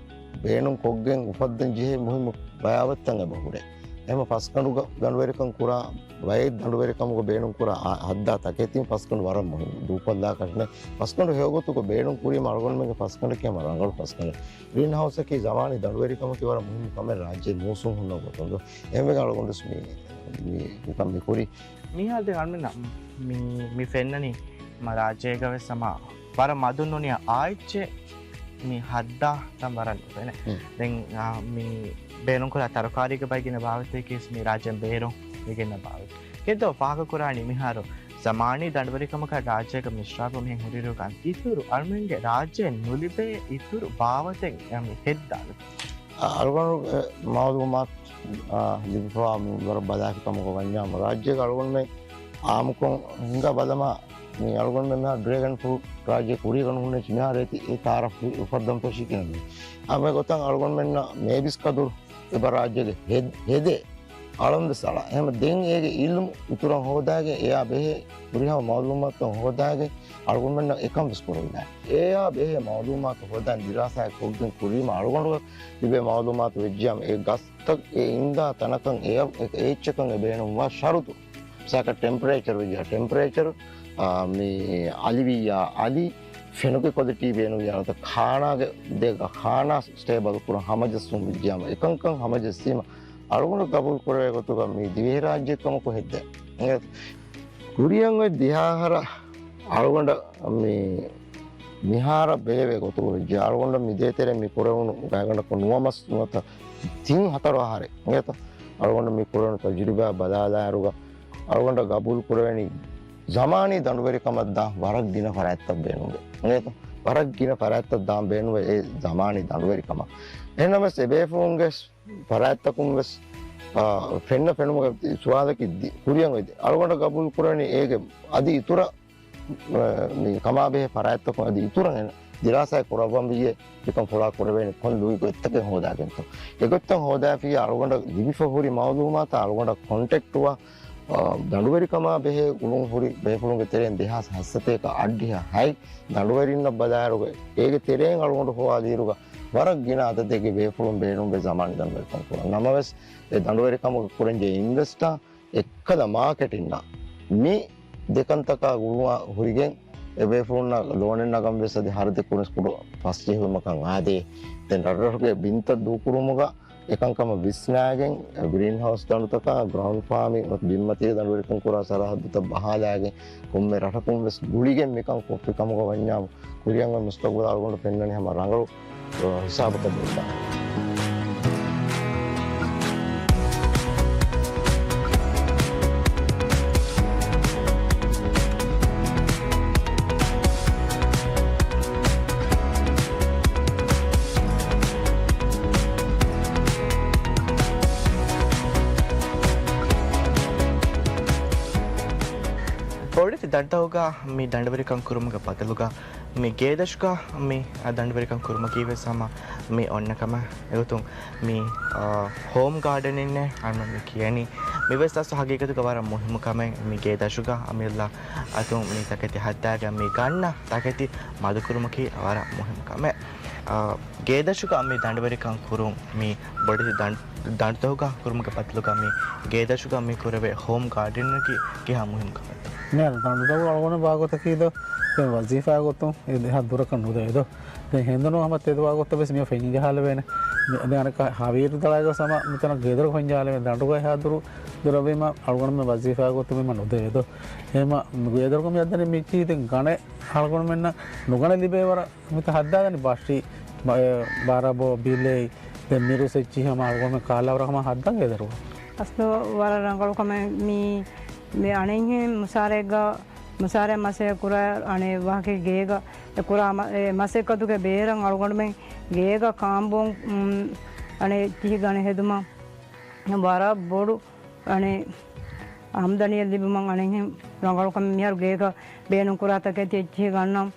ބޭނުން ކޮށްގެން އުފައްދަން ޖެހޭ މުހިއްމު ބަޔާވަތްތައް އެބަ ހުރޭ. އެހެން ފަސްގަނޑުގަ ދަނޑުވެރިކަން ކުރާ، ބައެއް ދަނޑުވެރިކަމުގަ ބޭނުން ކުރާ އާ، ހައްދާ ތަކެތިން ފަސްގަނޑު ވަރަށް މުހިންމު. ދޫކޮށްލާކަށް ނެތް. ފަސްގަނޑު ހެޔޮގޮތުގަ ބޭނުން ކުރީމަ އަޅުގަނޑުމެންގެ ފަސްގަނޑަކީ ހަމަ ރަނގަޅު ފަސްގަނޑެއް. ގްރީން ހައުސަކީ ޒަމާނީ ދަނޑުވެރިކަމަކީ ވަރަށް މުހިންމު ކަމެއް ރާއްޖެ މޫސުން ހުންނަ ގޮތުން ދޯ. އެހެންވެގެން އަޅުގަނޑު ވެސް މި، މި، މިކަން މި ކުރީ. މިހާރު ދެން އަޅުމެންނަށް މި، މި ފެންނަނީ މި ރާއްޖޭގަ ވެސް ހަމަ ވަރަށް މަދުން ނޫނީ އާއްޗެއް މި ހައްދާ ތަން ވަރަށް ނުފެނޭ. ހުން. ދެން، އާ، މި ބޭނުންކުރާ ތަރުކާރީގެ ބައި ގިނަ ބާވަތެއް ވެސް މި ރާއްޖޭން ބޭރުން މި ގިނަ ބާވަތެއް. ކެއްދޯ ފާހަގަކުރާނީ މިހާރު ޒަމާނީ ދަނޑުވެރިކަމަކަށް ރާއްޖޭގަ މިސްރާބު މިހެން ހުރިއިރުގަ އިތުރު އަޅުމެންގެ ރާއްޖޭން ނުލިބޭ އިތުރު ބާވަތެއް މި ހެއްދާނެ. އަޅުގަނޑު މައުލޫމާތު، އާ، ލިބިފަވާ މި ވަރަށް ބަލާފި ކަމަކަށް ވަންޏާ، ރާއްޖޭގަ އަޅުގަނޑުމެން އާއްމުކޮށް ހިނގާ ބަލަމާ، މި އަޅުގަނޑުމެން މިހާރު ޑްރޭގަން ފްރޫޓް ރާއްޖޭ ކުރީގަ ނޫންނެއް މިހާރު އޭތި އެ ތާރަފް އުފައްދަން ފެށީ ކިޔަނީ. އާ، މި ގޮތަށް އަޅުގަނޑުމެންނަށް މޭބިސް ކަދުރު އެބަ ރާއްޖޭގެ ހެދ-، ހެދޭ އަޅަން ވެސް އަޅާ. އެހެން ދެން އޭގެ އިލްމު އިތުރަށް ހޯދާގެން އެޔާ ބެހޭ ހުރިހާ މައުލޫމާތު ހޯދާގެން އަޅުގަނޑުމެންނަށް އެކަން ވެސް ކުރެވިދާނެ. އެޔާ ބެހޭ މައުލޫމާތު ހޯދާން ދިރާސާއެއް ކޮށްގެން ކުރީމަ އަޅުގަނޑު ލިބޭ މައުލޫމާތު ވެއްޖިއްޔާ އެ ގަސްތައް އެ އިންދާ ތަނަކަށް އެ، އެ އެއްޗަކަށް އެ ބޭނުންވާ ޝަރުތު. މިސާލަކަށް ޓެމްޕަރޭޗަރު ވެއްޖިއްޔާ ޓެމްޕަރޭޗަރު، އާ، މި އަލިވިއްޔާ އަލި، ފެނުގެ ކޮލިޓީ ބޭނުންވިއްޔާ ނުވަތަ ޚާނާގެ ދޭގަ ޚާނާ ސްޓޭބަލް ކުރަން ހަމަޖެއްސުން ވެއްޖިއްޔާމަ އެކަންކަން ހަމަޖެއްސީމަ އަޅުގަނޑު ގަބޫލު ކުރެވޭ ގޮތުގަ މި ދިވެހިރާއްޖެ ކަމަކު ހެއްދޭ. ކުރިއަށް އޮތް ދިހަ އަހަރަށް އަޅުގަނޑަށް މި މިހާރަށް ބެލެވޭ ގޮތުގަ ވެއްޖެ. އަޅުގަނޑަށް މި ދޭތެރޭ މި ކުރެވުނު ގާތްގަނޑަކު ނުވަ މަސް ނުވަތަ ތިން ހަތަރު އަހަރެއް އިނގޭތަ؟ އަޅުގަނޑު މި ކުރެވުނު ތަޖުރިބާ ބަލާލާއިރުގަ އަޅުގަނޑަށް ގަބޫލު ކުރެވެނީ ޒަމާނީ ދަނޑުވެރިކަމަށް ދާން ވަރަށް ގިނަ ފަރާތްތައް ބޭނުންވޭ. އިނގޭތަ؟ ވަރަށް ގިނަ ފަރާތްތައް ދާން ބޭނުންވޭ އެ ޒަމާނީ ދަނޑުވެރިކަމަށް. އެހެންނަމަވެސް އެބޭފުޅުންގެ ފަރާތްތަކުން ވެސް، އާ، ފެންނަ ފެނުމުގެ ސުވާލަކީ ދި-، ކުރިއަށް އޮތް އަޅުގަނޑަށް ގަބޫލު ކުރެވެނީ އޭގެ އަދި އިތުރަށް، އާ، މި ކަމާބެހޭ ފަރާތްތަކުން އަދި އިތުރަށް އެ ދިރާސާއެއް ކުރައްވަން ވިއްޔޭ މިކަން ފުޅާ ކުރެވޭނެ ކޮން ލުއި ގޮތްތަކެއް ހޯދާގެންތޯ. އެގޮތްތައް ހޯދާފިއްޔާ އަޅުގަނޑަށް ލިބިފަ ހުރި މައުލޫމާތާ އަޅުގަނޑަށް ކޮންޓެކްޓުވާ، އާ، ދަނޑުވެރިކަމާ ބެހޭ ގުޅުން ހުރި ބޭފުޅުންގެ ތެރެއިން ދެހާސް ހައްސަތޭކަ އަށްޑިހަ ހަތް ދަނޑުވެރިންނަށް ބަލާއިރުގަ އޭގެ ތެރެއިން އަޅުގަނޑު ހޮވާލިއިރުގަ ވަރަށް ގިނަ އަދަދެއްގެ ބޭފުޅުން ބޭނުންވޭ ޒަމާނީ ދަނޑުވެރިކަން ކުރަން. ނަމަވެސް، އެ ދަނޑުވެރިކަމުގަ ކުރަންޖެހޭ އިންވެސްޓާ އެއްކަލަ މާކެޓިންނާ މި ދެކަންތަކާ ގުޅުމާ ހުރިގެން އެ ބޭފުޅުންނަށް ލޯނެއް ނަގަން ވެސް އަދި ހަރަދެއް ކުރިން ކުޑަ ފަސްޖެހުމަކަށް އާދޭ. ދެން ރަށްރަށުގެ ބިންތައް ދޫކުރުމުގަ އެކަންކަމަށް ވިސްނާގެން، ގްރީން ހައުސް ދަނޑުތަކާ، ގްރައުންޑް ފާމިން ނުވަތަ ބިންމަތީގެ ދަނޑުވެރިކަން ކުރާ ސަރަހައްދުތައް ބަހާލާގެން، ކޮންމެ ރަށަކުން ވެސް ގުޅިގެން މިކަން ކޮށްފި ކަމުގަ ވަންޏާ، ކުރިއަށް އޮތް މުސްތަގުބަލަށް އަޅުގަނޑު ފެންނަނީ ހަމަ ރަނގަޅު، އަ، ހިސާބަކަށް ބޮޑުތަން. ބޮޑެތި ދަނޑުތަކުގަ މި ދަނޑުވެރިކަން ކުރުމުގެ ބަދަލުގަ މި ގޭދަށުގަ މި ދަނޑުވެރިކަން ކުރުމަކީ ވެސް ހަމަ މި އޮންނަ ކަމެއް. އެގޮތުން މި، އާ، ހޯމް ގާޑަނިންއޭ އަޅުގަނޑު މި ކިޔަނީ. މި ވެސް އަސްލު ހަގީގަތުގަ ވަރަށް މުހިއްމު ކަމެއް. މި ގޭދަށުގަ އަމިއްލަ އަތުން މި ތަކެތި ހައްދާގެން މި ގަންނަ ތަކެތި މަދުކުރުމަކީ ވަރަށް މުހިއްމު ކަމެއް. އާ، ގޭދަށުގަ މި ދަނޑުވެރިކަން ކުރުން މި ބޮޑެތި ދަން-، ދަނޑުތަކުގަ ކުރުމުގެ ބަދަލުގަ މި ގޭދަށުގަ މި ކުރެވޭ ހޯމް ގާޑަނިންއަކީ ކިހާ މުހިއްމު ކަމެއްތޯ؟ މިހާރު ދަނޑުތަކު އަޅުގަނޑު ވާގޮތަކީ ދޯ، ދެން ވަޒީފާ ގޮތުން އެ ދެހާ ދުރަކަށް ނުދޭ ދޯ. ދެން ހެނދުނު ހަމަ ތެދުވާ ގޮތަށް ވެސް މި ފެނި ޖަހާލެވޭނެ. މި-، ދެން އަނެއްކާ ހަވީރު ދަޅާގަ ސަމަ މިތަނަށް ގޭދޮރު ފެން ޖަހާލެވޭނެ. ދަނޑުގަ އެހާ ދުރު ދުރަށް ވީމަ އަޅުގަނޑުމެން ވަޒީފާ ގޮތުން ވީމަ ނުދޭ ދޯ. އެހެމަ ގޭދޮރުގަ މި އައްދަނީ މިއްޗީ ދެން ގަނެ އަޅުގަނޑުމެންނަށް ނުގަނެ ލިބޭ ވަރަށް މިތަ ހައްދާދަނީ ބަށި، ބަ-، އެ، ބާރަބޯ، ބިލެއް، ދެން މިރުސް އެއްޗިހި ހަމަ އަޅުގަނޑުމެން ކާލާ ވަރަށް ހަމަ ހައްދަން ގޭދޮރު. އަސްލު ވަރަށް ރަނގަޅު ކަމެއް މި، މި އަނެއްހެން މުސާރައެއްގަ، މުސާރަ މަސައްކަތް ކުރާ އަނެއް ވާހަކަ ގޭގަ، އެ ކުރާ މަ-، އެ މަސައްކަތުގެ ބޭރަށް އަޅުގަނޑުމެން ގޭގަ ކާނބޯން، އުން، އަނެއް އެއްޗިހި ގަނެ ހެދުމަށް ވަރަށް ބޮޑު، އަނެއް އާމްދަނީއެއް ލިބުމަށް އަނެއްހެން ރަނގަޅު ކަމެއް މިހާރު ގޭގަ ބޭނުން ކުރާ ތަކެތި އެއްޗިހި ގަންނަން.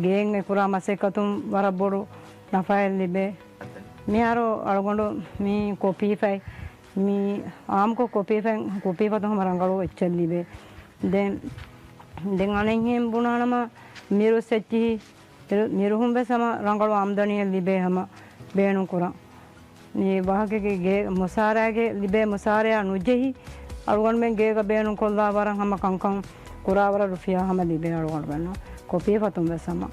ގޭން އެ ކުރާ މަސައްކަތުން ވަރަށް ބޮޑު ނަފާއެއް ލިބޭ. މިހާރު އަޅުގަނޑު މި ކޮޕީފައި، މި އާއްމުކޮށް ކޮޕީފައި، ކޮޕީފަތުން ހަމަ ރަނގަޅު އެއްޗެއް ލިބޭ. ދެން، ދެން އަނެއްހެން ބުނާނަމަ، މިރުސް އެއްޗިހި، މިރު-، މިރުހުން ވެސް ހަމަ ރަނގަޅު އާމްދަނީއެއް ލިބޭ ހަމަ ބޭނުން ކުރަން. މި ވާހަކަގެ ގޭ މުސާރައިގެ ލިބޭ މުސާރަޔާ ނުޖެހި، އަޅުގަނޑުމެން ގޭގަ ބޭނުން ކޮށްލާ ވަރަށް ހަމަ ކަންކަން ކުރާ ވަރަށް ރުފިޔާ ހަމަ ލިބޭ އަޅުގަނޑުމެންނަށް. ކޮޕީ ފަތުން ވެސް ހަމަ.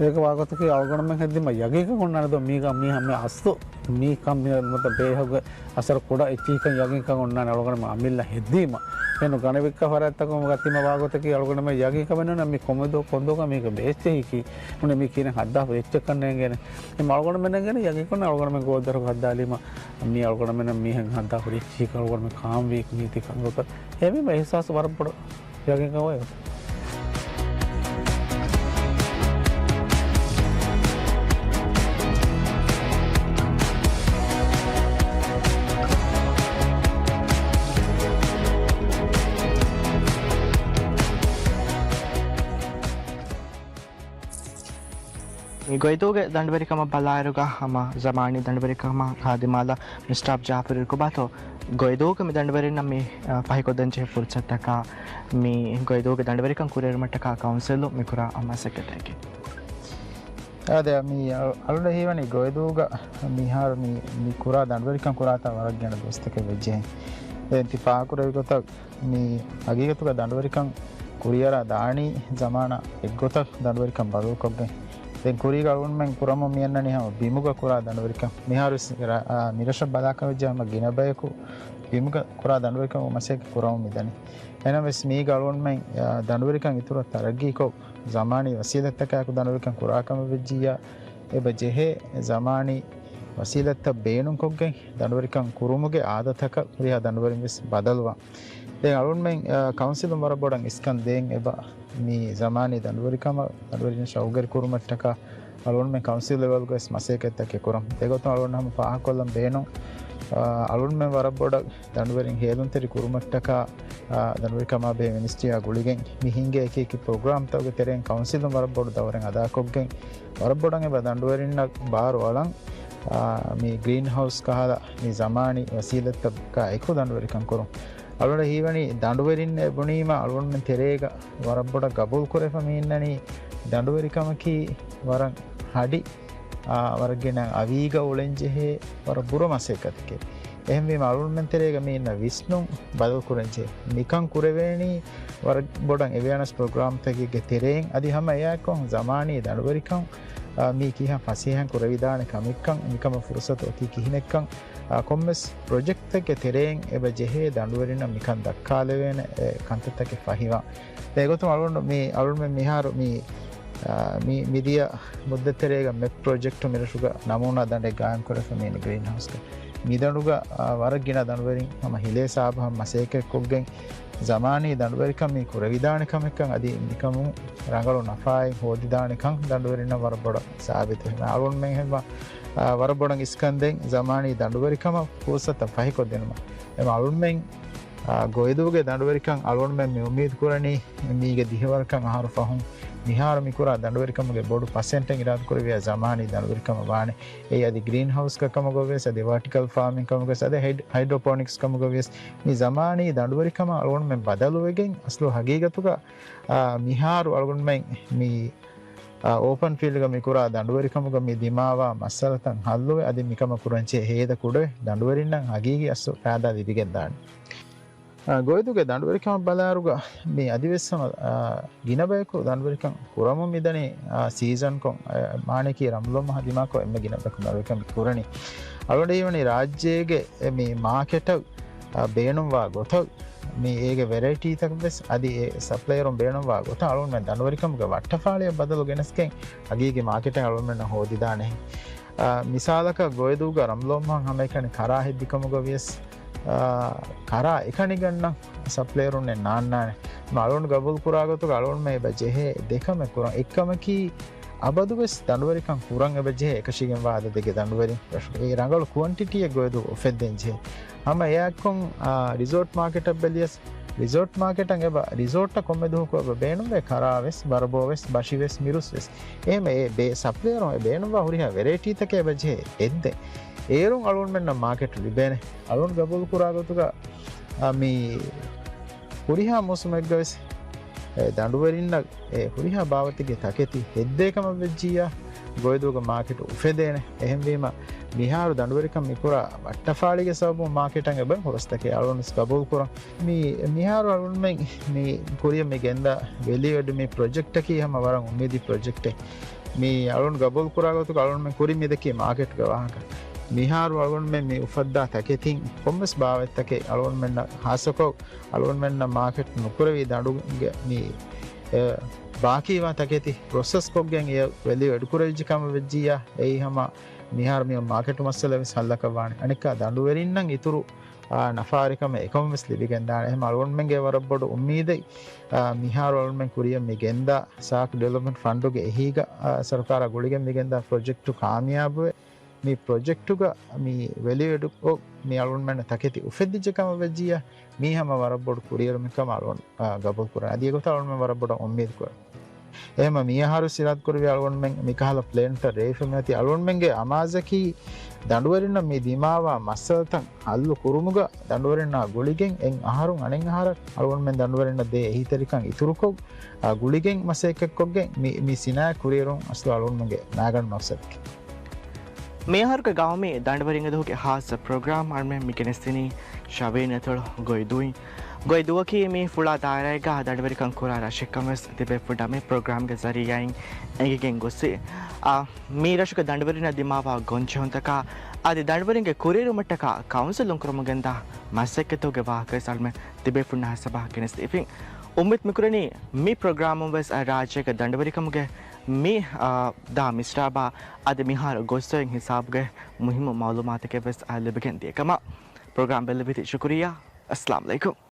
އޭގެ ވާގޮތަކީ އަޅުގަނޑުމެން ހެއްދީމަ ޔަގީންކަން އޮންނާނެ ދޯ މީގަ މީ ހަމަ އަސްލު މީ ކަން މި ނުވަތަ ބޭހުގެ އަސަރު ކުޑަ އެއްޗިހިކަން ޔަގީންކަން އޮންނާނެ އަޅުގަނޑުމެން އަމިއްލަ ހެއްދީމަ. އެން ގަނެ ވިއްކާ ފަރާތްތަކުން ގަތީމަ ވާގޮތަކީ އަޅުގަނޑުމެން ޔަގީންކަމެއް ނޫން މި ކޮމެދޯ ކޮންދޯގަ މީގަ ބޭއްޗެހިކީ. ނޫނެ މީ ކީރެން ހައްދާފަ އެއްޗެއްކަން ނޭނގޭނެ. އެމަ އަޅުގަނޑުމެން ނޭނގޭނެ ޔަގީންކޮށް އަޅުގަނޑުމެން ގޯދަރު ހައްދާލީމަ މީ އަޅުގަނޑުމެން މީހެއް ހައްދާ ހުރި އެއްޗިހިކަން އަޅުގަނޑުމެން ކާންވީ ނީތިކަން ގޮތަށް. އެހެންވީމަ އިހްސާސް ވަރަށް ބޮޑަށް ޔަގީންކަން އޮވޭ. މި ގޮއިދޫގެ ދަނޑުވެރިކަމަށް ބަލާއިރުގަ ހަމަ ޒަމާނީ ދަނޑުވެރިކަމާ ޚާދިމާލާ މިސްޓާފް ޖާފަރު އިރުކޮބާތޯ؟ ގޮއިދޫގަ މި ދަނޑުވެރިންނަށް މި، އަ، ފަހިކޮށްދޭން ޖެހޭ ފުރުސަތަކާ، މި ގޮއިދޫގެ ދަނޑުވެރިކަން ކުރިއެރުމަށްޓަކާ ކައުންސިލު މި ކުރާ މަސައްކަތަކީ. އާދެ، މި އަޅު-، އަޅުގަނޑަށް ހީވަނީ ގޮއިދޫގަ މިހާރު މި، މި ކުރާ ދަނޑުވެރިކަން ކުރާތާ ވަރަށް ގިނަ ދުވަސްތަކެއް ވެއްޖެ. ދެން ތި ފާހަގަކުރެއްވި ގޮތަށް މި ހަގީގަތުގަ ދަނޑުވެރިކަން ކުރިއަރާ ދާނީ ޒަމާނާ އެއްގޮތަށް ދަނޑުވެރިކަން ބަދަލުކޮށްގެން. ދެން ކުރީގަ އަޅުގަނޑުމެން ކުރަމުން މިއަންނަނީ ހަމަ ބިމުގަ ކުރާ ދަނޑުވެރިކަން. މިހާރު ވެސް ރަ-، އާ، މިރަށަށް ބަލާކަށް ވެއްޖެ ހަމަ ގިނަ ބަޔަކު ބިމުގަ ކުރާ ދަނޑުވެރިކަމުގެ މަސައްކަތް ކުރަމުން މިދަނީ. އެހެނަސް މީގަ އަޅުގަނޑުމެން، އާ، ދަނޑުވެރިކަން އިތުރަށް ތަރައްގީކޮށް، ޒަމާނީ ވަސީލަތްތަކާއެކު ދަނޑުވެރިކަން ކުރާކަމަށް ވެއްޖިއްޔާ، އެބަ ޖެހޭ ޒަމާނީ ވަސީލަތްތައް ބޭނުންކޮށްގެން، ދަނޑުވެރިކަން ކުރުމުގެ އާދަތަކަށް ހުރިހާ ދަނޑުވެރިން ވެސް ބަދަލުވާން. ދެން އަޅުގަނޑުމެން، އާ، ކައުންސިލުން ވަރަށް ބޮޑަށް އިސްކަން ދޭން އެބަ މި ޒަމާނީ ދަނޑުވެރިކަމަށް ދަނޑުވެރިން ޝައުގުވެރި ކުރުމަށްޓަކާ އަޅުގަނޑުމެން ކައުންސިލް ލެވެލްގަ ވެސް މަސައްކަތްތަކެއް ކުރަން. އެގޮތުން އަޅުގަނޑު ހަމަ ފާހަގަކޮށްލަން ބޭނުން، އާ، އަޅުގަނޑުމެން ވަރަށް ބޮޑަށް ދަނޑުވެރިން ހޭލުންތެރި ކުރުމަށްޓަކާ، އާ، ދަނޑުވެރިކަމާ ބެހޭ މިނިސްޓްރީއާ ގުޅިގެން މި ހިންގޭ އެކި އެކި ޕްރޮގްރާމްތަކުގެ ތެރެއިން ކައުންސިލުން ވަރަށް ބޮޑު ދައުރެއް އަދާކޮށްގެން، ވަރަށް ބޮޑަށް އެބަ ދަނޑުވެރިންނަށް ބާރު އަޅަން، އާ، މި ގްރީން ހައުސް ކަހަލަ މި ޒަމާނީ ވަސީލަތްތަކާ އެކު ދަނޑުވެރިކަން ކުރުން. އަޅުގަނޑަށް ހީވަނީ ދަނޑުވެރިންނޭ ބުނީމަ އަޅުގަނޑުމެން ތެރޭގަ ވަރަށް ބޮޑަށް ގަބޫލު ކުރެފަ މި އިންނަނީ ދަނޑުވެރިކަމަކީ ވަރަށް ހަޑި، އާ، ވަރަށް ގިނަ އަވީގަ އުޅެން ޖެހޭ ވަރަށް ބުރަ މަސައްކަތެކޭ. އެހެންވީމަ އަޅުގަނޑުމެން ތެރޭގަ މި އިންނަ ވިސްނުން ބަދަލު ކުރަން ޖެހޭ. މިކަން ކުރެވޭނީ ވަރަށް ބޮޑަށް އެވެއަނަސް ޕްރޮގްރާމްތަކެއްގެ ތެރެއިން. އަދި ހަމަ އެއާއެކު ޒަމާނީ ދަނޑުވެރިކަން، އާ، މީ ކިހާ ފަސޭހައިން ކުރެވިދާނެ ކަމެއްކަން، މިކަމަށް ފުރުސަތު އޮތީ ކިހިނެއްކަން، އާ، ކޮންމެސް ޕްރޮޖެކްޓްތަކެއްގެ ތެރެއިން އެބަ ޖެހޭ ދަނޑުވެރިންނަށް މިކަން ދައްކާލެވޭނެ، އެ، ކަންތައްތަކެއް ފަހިވާން. ދެން އެގޮތުން އަޅުގަނޑު މި، އަޅުގަނޑުމެން މިހާރު މި، އާ، މި، މިދިޔަ މުއްދަތު ތެރޭގަ މެޕް ޕްރޮޖެކްޓު މިރަށުގަ ނަމޫނާ ދަނޑެއް ގާއިމް ކުރެފަ މި ގްރީން ހައުސްގަ. މިދަނޑުގަ، އާ، ވަރަށް ގިނަ ދަނޑުވެރިން ހަމަ ހިލޭ ސާބަހަށް މަސައްކަތްކޮށްގެން، ޒަމާނީ ދަނޑުވެރިކަން މީ ކުރެވިދާނެ ކަމެއްކަން އަދި މިކަމުން ރަނގަޅު ނަފާއެއް ހޯދިދާނެކަން ދަނޑުވެރިންނަށް ވަރަށް ބޮޑަށް ސާބިތު. އަޅުގަނޑުމެން ހެންވާ، އާ، ވަރަށް ބޮޑަށް އިސްކަންދޭން ޒަމާނީ ދަނޑުވެރިކަމަށް ފުރުސަތަށް ފަހިކޮށްދިނުމަށް. އެމަ އަޅުންމެން، އާ، ގޮއިދޫގެ ދަނޑުވެރިކަން އަޅުންމެން މި އުއްމީދު ކުރަނީ މީގެ ދިހަވަރަކަށް އަހަރު ފަހުން މިހާރު މި ކުރާ ދަނޑުވެރިކަމުގެ ބޮޑު ޕަސެންޓެއް އިރާދަކުރެއްވިޔާ ޒަމާނީ ދަނޑުވެރިކަމަށް ވާނެ. އެއީ އަދި ގްރީން ހައުސްގަ ކަމުގަ ވިޔަސް، އަދި ވާޓިކަލް ފާމިން ކަމުގަ ވިޔަސް، އަދި ހައިޑް-، ހައިޑްރޯޕޯނިކްސް ކަމުގަ ވިޔަސް، މި ޒަމާނީ ދަނޑުވެރިކަމަށް އަޅުގަނޑުމެން ބަދަލުވެގެން، އަސްލު ހަގީގަތުގަ، އާ، މިހާރު އަޅުގަނޑުމެން މި، އާ، އޯޕަން ފީލްޑްގަ މި ކުރާ ދަނޑުވެރިކަމުގަ މި ދިމާވާ މައްސަލަތައް ހައްލުވެ، އަދި މިކަމަށް ކުރަންޖެހޭ ހޭދަ ކުޑަވެ، ދަނޑުވެރިންނަށް ހަގީގީ އަސްލު ފައިދާ ލިބިގެންދާނެ. އާ، ގޮއިދޫގެ ދަނޑުވެރިކަމަށް ބަލާއިރުގަ މި އަދިވެސް ހަމަ، އާ، ގިނަ ބަޔަކު ދަނޑުވެރިކަން ކުރަމުން މިދަނީ، އާ، ސީޒަންކޮށް، އާ، މާނައަކީ ރަމަޟާން މަހަށް ދިމާކޮށް އެންމެ ގިނަ ބަޔަކު ދަނޑުވެރިކަން ކުރަނީ. އަޅުގަނޑަށް ހީވަނީ ރާއްޖޭގެ މި މާކެޓަށް، އާ، ބޭނުންވާ ގޮތަށް މި އޭގެ ވެރައިޓީތައް ވެސް އަދި އެ ސަޕްލަޔަރުން ބޭނުންވާ ގޮތަށް އަޅުގަނޑުމެން ދަނޑުވެރިކަމުގެ ވައްޓަފާޅިއަށް ބަދަލު ގެނެސްގެން ހަގީގީ މާކެޓަށް އަޅުގަނޑުމެންނަށް ހޯދިދާނެ. އާ، މިސާލަކަށް ގޮއިދޫގަ ރަމަޟާން މަހަށް ހަމައެކަނި ކަރާ ހެއްދިކަމުގަ ވިޔަސް، އާ، ކަރާ އެކަނި ގަންނަން ސަޕްލަޔަރުންނެއް ނާންނާނެ. އަޅުގަނޑު ގަބޫލު ކުރާ ގޮތުގަ އަޅުގަނޑުމެން އެބަ ޖެހޭ ދެކަމެއް ކުރަން. އެއްކަމަކީ، އަބަދުވެސް ދަނޑުވެރިކަން ކުރަން އެބަ ޖެހޭ އެކަށީގެންވާ އަދަދެއްގެ ދަނޑުވެރިން ރަށުގައި ރަނގަޅު ކުއަންޓިޓީއެއް ގޮއިދޫ އުފެއްދެން ޖެހޭ. ހަމަ އެއާއެއްކޮށް، އާ، ރިސޯޓް މާކެޓަށް ބެލިޔަސް، ރިސޯޓް މާކެޓަށް އެބަ، ރިސޯޓަށް ކޮންމެ ދުވަހަކު އެބަ ބޭނުންވޭ ކަރާވެސް، ވަރަބޯވެސް، ބަށިވެސް، މިރުސްވެސް. އެހެން އެ ބޭ-، ސަޕްލަޔަރުން އެ ބޭނުންވާ ހުރިހާ ވެރައިޓީތަކެއް އެބަ ޖެހޭ އެއްދެ. އޭރުން އަޅުގަނޑުމެންނަށް މާކެޓް ލިބޭނެ. އަޅުގަނޑު ގަބޫލު ކުރާ ގޮތުގަ، އާ، މި ހުރިހާ މޫސުމެއްގަވެސް، އެ، ދަނޑުވެރިންނަށް އެ ހުރިހާ ބާވަތެއްގެ ތަކެތި ހެއްދޭ ކަމަށް ވެއްޖިއްޔާ، ގޮއިދޫގަ މާކެޓް އުފެދޭނެ. އެހެންވީމަ، މިހާރު ދަނޑުވެރިކަން މިކުރާ ވައްޓަފާޅީގެ ސަބަބުން މާކެޓަށް އެބަ ހުރަސްތަކެއް އަޅުގަނޑުވެސް ގަބޫލު ކުރަން. މި، މިހާރު އަޅުގަނޑުމެން މި ކުރިއަށް މި ގެންދާ ވެލިއު އެޑް މި ޕްރޮޖެކްޓަކީ ހަމަ ވަރަށް އުއްމީދީ ޕްރޮޖެކްޓެއް. މި އަޅުގަނޑު ގަބޫލު ކުރާ ގޮތުގަ އަޅުގަނޑުމެން ކުރިން މި ދެއްކީ މާކެޓްގެ ވާހަކަ. މިހާރު އަޅުގަނޑުމެން މި އުފައްދާ ތަކެތިން ކޮންމެސް ބާވަތްތަކެއް އަޅުގަނޑުމެންނަށް ހާއްސަކޮށް، އަޅުގަނޑުމެންނަށް މާކެޓް ނުކުރެވި ދަނޑުގެ މި، އެ، ބާކީވާ ތަކެތި ޕްރޮސެސް ކޮށްގެން އެ ވެލިއު އެޑް ކުރެވިއްޖެ ކަމަށް ވެއްޖިއްޔާ، އެއީ ހަމަ މިހާރު މި މާކެޓު މައްސަލަ ވެސް ހައްލަކަށް ވާނެ. އަނެއްކާ ދަނޑުވެރިންނަށް އިތުރު، އާ، ނަފާވެރިކަމެއް އެކަމަށް ވެސް ލިބިގެން ދާނެ. އެހެން އަޅުގަނޑުމެންގެ ވަރަށް ބޮޑު އުއްމީދެއް، އާ، މިހާރު އަޅުގަނޑުމެން ކުރިއަށް މި ގެންދާ ސާކް ޑިވެލޮޕްމަންޓް ފަންޑުގެ އެހީގަ، އާ، ސަރުކާރާ ގުޅިގެން މި ގެންދާ ޕްރޮޖެކްޓު ކާމިޔާބުވެ، މި ޕްރޮޖެކްޓުގަ މި ވެލިއު އެޑްކޮށް މި އަޅުގަނޑުމެންނަށް ތަކެތި އުފެއްދިއްޖެ ކަމަށް ވެއްޖިއްޔާ، މީ ހަމަ ވަރަށް ބޮޑު ކުރިއެރުމެއް ކަމަށް އަޅުގަނޑު، އާ، ގަބޫލު ކުރަން. އަދި އެގޮތަށް އަޅުގަނޑުމެން ވަރަށް ބޮޑަށް އުއްމީދު ކުރަން. އެހެންމަ މިއަހަރު ސިރާތު ކުރެވި އަޅުގަނޑުމެން މިކަހަލަ ޕްލޭންތައް ރޭވިފަ މިއޮތީ. އަޅުގަނޑުމެންގެ އަމާޒަކީ ދަނޑުވެރިންނަށް މި ދިމާވާ މައްސަލަތައް ހައްލު ކުރުމުގަ ދަނޑުވެރިންނާ ގުޅިގެން އެއް އަހަރުން އަނެއް އަހަރަށް އަޅުގަނޑުމެން ދަނޑުވެރިންނަށް ދޭ އެހީތެރިކަން އިތުރުކޮށް، އާ، ގުޅިގެން މަސައްކަތްކޮށްގެން މި، މި ސިނާއަތް ކުރިއެރުން އަސްލު އަޅުގަނޑުމެންގެ މާގަނޑު މަގްސަދަކީ. މިއަހަރުގެ ގައުމީ ދަނޑުވެރިންގެ ދުވަހުގެ ހާއްސަ ޕްރޮގްރާމް އަޅުމެން މި ގެނެސްދިނީ ޝަވީން އަތޮޅު ގޮއިދޫއިން. ގޮއިދޫއަކީ މި ފުޅާ ދާއިރާއެއްގަ ދަނޑުވެރިކަން ކުރާ ރަށެއްކަން ވެސް ތިބޭފުންނަށް މި ޕްރޮގްރާމްގެ ޒަރީއާއިން އެނގިގެން ގޮސްފި. އާ، މި ރަށުގެ ދަނޑުވެރިންނަށް ދިމާވާ ގޮންޖެހުންތަކާ އަދި ދަނޑުވެރިންގެ ކުރިއެރުމަށްޓަކާ ކައުންސިލުން ކުރަމުން ގެންދާ މަސައްކަތުގެ ވާހަކަވެސް އަޅުމެން ތިބޭފުންނާ ހަސަބާ ގެނެސްދީފިން. އުއްމީދު މިކުރަނީ މި ޕްރޮގްރާމުން ވެސް ރާއްޖޭގެ ދަނޑުވެރިކަމުގެ މި، އާ، ދާ މިސްރާބާ އަދި މިހާރު ގޮސްދޮއިން ހިސާބުގެ މުހިއްމު މައުލޫމާތަކެއް ވެސް، އާ، ލިބިގެން ދިޔަ ކަމަށް. ޕްރޮގްރާމް ބެއްލެވީތީ ޝުކުރިއްޔާ. އައްސަލާމް ޢަލައިކުމް.